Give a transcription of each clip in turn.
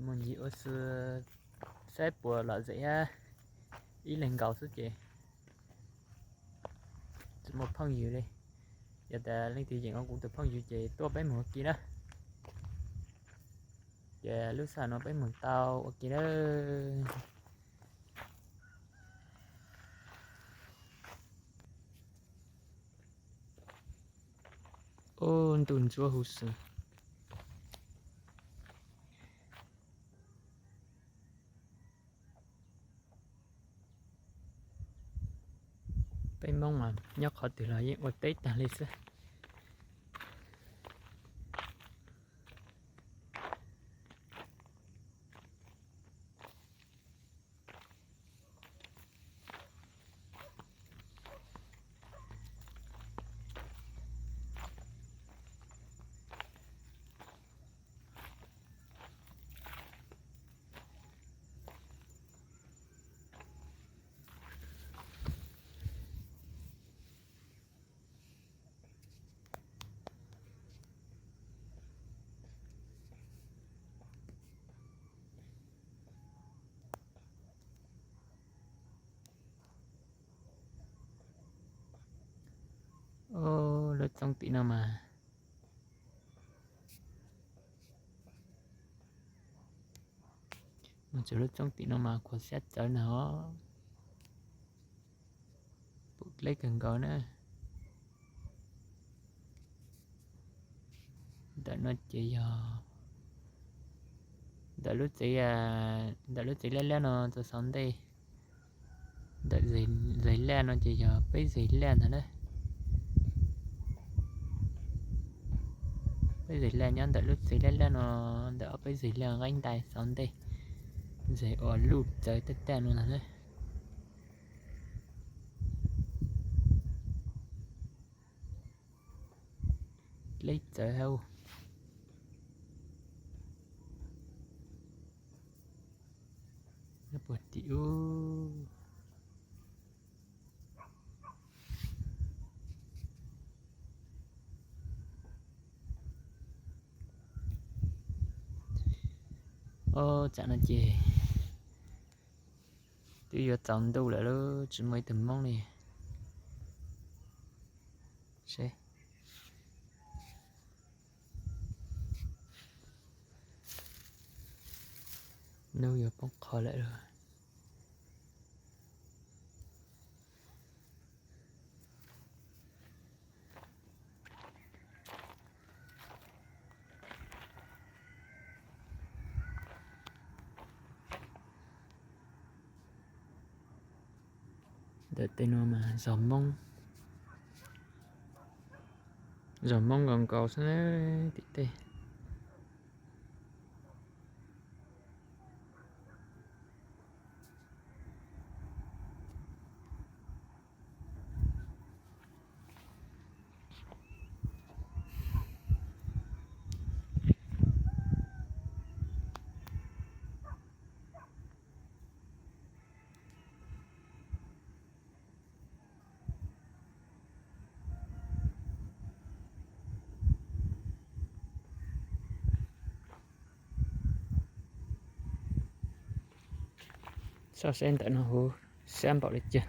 Mus ncig ua si saib puas lom zem thiab, ib leeg nkaus xwb ces tsis muaj phooj ywg li. Yog tas leej twg yeem ua kuv tus phooj ywg ces tuaj peb mus ua ke na. Ces lub sij hawm no peb mus tau ua ke na. Ub, ntuj ntsuab huv si. Peb Hmoob mas nyob qhov twg los yeej ua teb tag li xwb. Lub txooj tim no mas, mus txog lub txooj tim no mas khuv xyab txawv na os. Pum dleb kawg nkaus na. Ntawm no ces yog ntawm lub tsev, ntawm lub tsev liab liab no txog xaus ntej, ntawm zeg liaj no ces yog peb zeg liaj ntag na. Peb zeg liaj nyob ntawm lub tsev liab liab no, ntawm ob peb zeg liaj nqeeb ntais xaus ntej, zeg uas luj txawv taj taj no ntag na. Dleb txawv hauj. Puag tim ub. Ob, tsam no ces twb yuav tsaus ntuj lawm lauj, tsis muaj ib tug Hmoob li. Seb, hnub yuav poob qho lawm lauj. Ntawm tej no mas zos Hmoob, zos Hmoob nkaus nkaus xwb tim tej. Saib seb ntawm no huv, siab npaum li cas.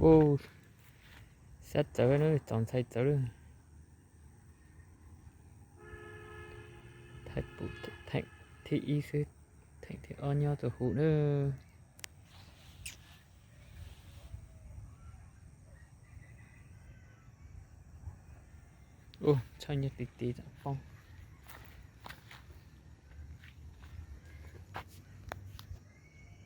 Ub, siab txawv, txaus ntshai txawv li. Thaij pum theem thib ib xwb, theem thib ob nyob rau huv na. Ub, tshaj nyob ti ti tam foob.